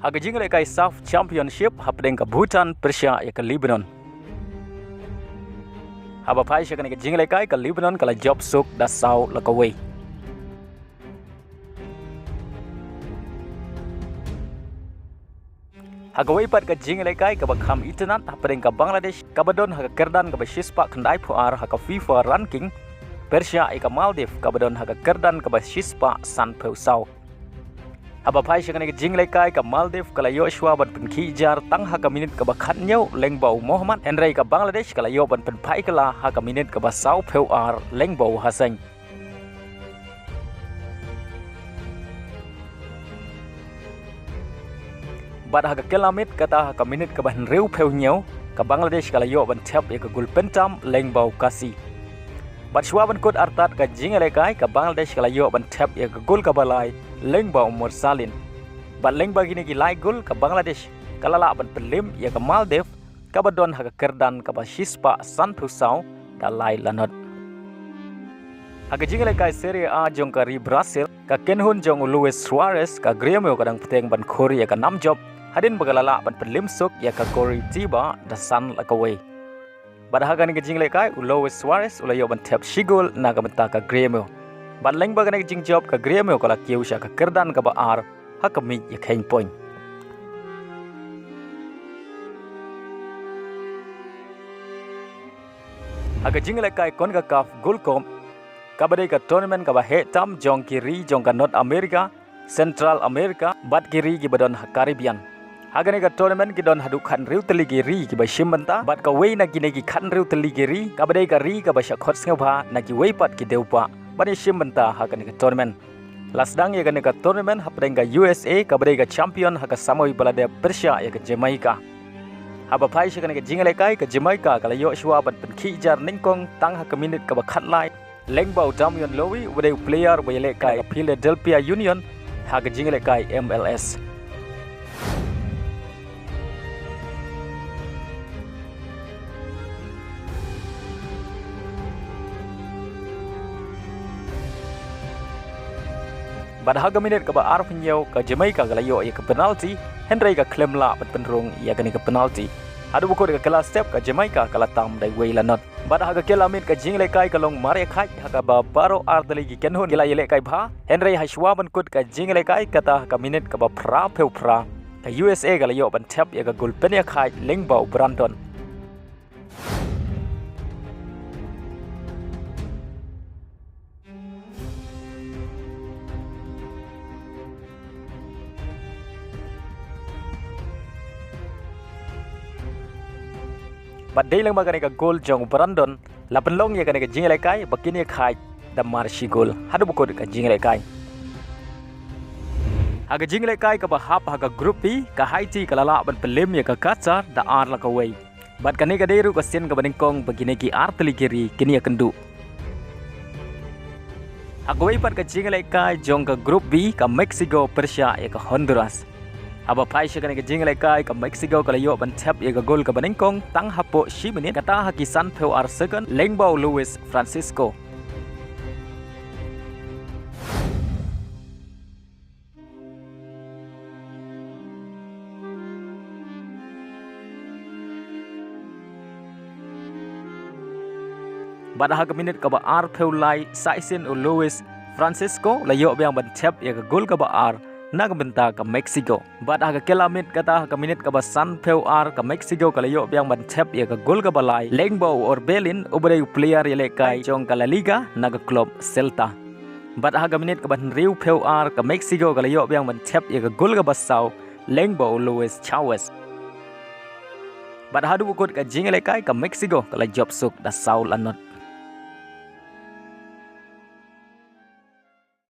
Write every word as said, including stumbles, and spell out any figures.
Ha ka jingïalehkai SAFF Championship hapdeng ka Bhutan pyrshah ïa ka Lebanon. Haba phai sha kane ka jingïalehkai ka Lebanon ka la jop suk da saw la kawei. Ha kawei pat ka jingïalehkai kaba kham itynnad hapdeng ka Bangladesh kaba don ha ka kyrdan kaba shispah khyndai phew ar ha ka FIFA ranking, pyrshah ïa ka Maldives kaba don ha ka kyrdan kaba shispah sanphew saw. Haba phai sha kane ka jingïalehkai ka Maldives ka la ïoh shuwa ban pynkhih jar tang ha ka minit kaba khathynñiew lyngba u Mohammad, hynrei ka Bangladesh ka la ïoh ban pynphai kylla ha ka minit kaba sawphew ar lyngba u Hassan. Bad ha ka kylla miet kata ha ka minit kaba hynriewphew hynñiew ka Bangladesh ka la ïoh ban thep ïa ka gol pyntam lyngba u Kasi. Bad shuwa ban kut artat ka jingïalehkai ka Bangladesh ka la ïoh ban thep ïa ka gol kaba lai lyngba u Mursalin. Bad lyngba kine ki lai gol ka Bangladesh ka la lah ban pynliem ïa ka Maldives kaba don ha ka kyrdan kaba shispah sanphew saw da lai lanot. Ha ka jingïalehkai Serie A jong ka ri Brazil, ka kynhun jong u Luis Suarez ka Grêmio ka dang bteng ban khur ïa ka nam jop hadien ba ka la lah ban pynliem suk ïa ka Coritiba da san la kawei. Bad ha kane ka jingïalehkai u Luis Suarez u la ïoh ban thep shi gol na ka bynta ka Grêmio. Bad lyngba kane ka jingjop ka Grêmio ka la kiew sha ka kyrdan kaba ar ha ka miej ïakheiñ point. Ha ka jingïalehkai CONCACAF Gold Cup kaba dei ka tournament kaba heh tam jong ki ri jong ka North America, Central America bad ki ri kiba don ha Caribbean. Ha kane ka tournament ki don haduh khathynriew tylli ki ri kiba shim bynta bad kawei na kine ki khathynriew tylli ki ri kaba dei ka ri kaba shah khot sngewbha na kiwei pat ki dewbah ban ïashim bynta ha kane ka tournament. La sdang ïa kane ka tournament hapdeng ka U S A kaba dei ka champion ha ka samoi ba la dep pyrshah ïa ka Jamaica. Haba phai sha kane ka jingïalehkai ka Jamaica ka la ïoh shuwa ban pynkhih jar nyngkong tang ha ka minit kaba khatlai lyngba u Damian Lowe uba dei u player ba ïalehkai ka Philadelphia Union ha ka jingïalehkai M L S. Bad ha ka minit kaba arphew hynñiew ka Jamaica ka la ïoh ïa ka penalty, hynrei ka khlem lah ban pynrung ïa kane ka penalty. Haduh ba kut ka kylla step ka Jamaica ka la tam da iwei la not. Bad ha ka kylla miet ka jingïalehkai ka long mar ïakhaid ha kaba baroh ar tylli ki kynhun ki la ïalehkai bha, hynrei ha shuwa ban kut ka jingïalehkai kata ha ka minit kaba phraphew phra ka U S A ka la ïoh ban thep ïa ka gol pynïakhaid lyngba u Brandon. Bad dei lyngba kane ka gol jong u Brandon la pynlong ïa kane ka jingïalehkai ba kin ïakhaid da mar shi gol haduh ba kut ka jingïalehkai. Ha ka jingïalehkai kaba hap ha ka Group B ka Haiti ka la lah ban pynliem ïa ka Qatar da ar la kawei. Bad kane ka dei ruh ka sien kaba nyngkong ba kine ki ar tylli ki ri kin ïakynduh. Ha kawei pat ka jingïalehkai jong ka Group B ka Mexico pyrshah ïa ka Honduras. Haba phai sha kane ka jingïalehkai ka Mexico ka la ïoh ban thep ïa ka gol kaba nyngkong tang hapoh shi minit kata ha ki sanphew ar second lyngba u Luis Francisco. Bad ha ka minit kaba arphew lai sa shisien u Luis Francisco la ïoh biang ban thep ïa ka gol kaba ar na ka bynta ka Mexico. Bad ha ka kylla miet kata ha ka minit kaba sanphew ar ka Mexico ka la ïoh biang ban thep ïa ka gol kaba lai lyngba u Orbelin uba dei u player ïalehkai jong ka La Liga na ka club Celta. Bad ha ka minit kaba hynriewphew ar ka Mexico ka la ïoh biang ban thep ïa ka gol kaba saw lyngba u Luis Chávez. Bad haduh ba kut ka jingïalehkai ka Mexico ka la jop suk da saw la not.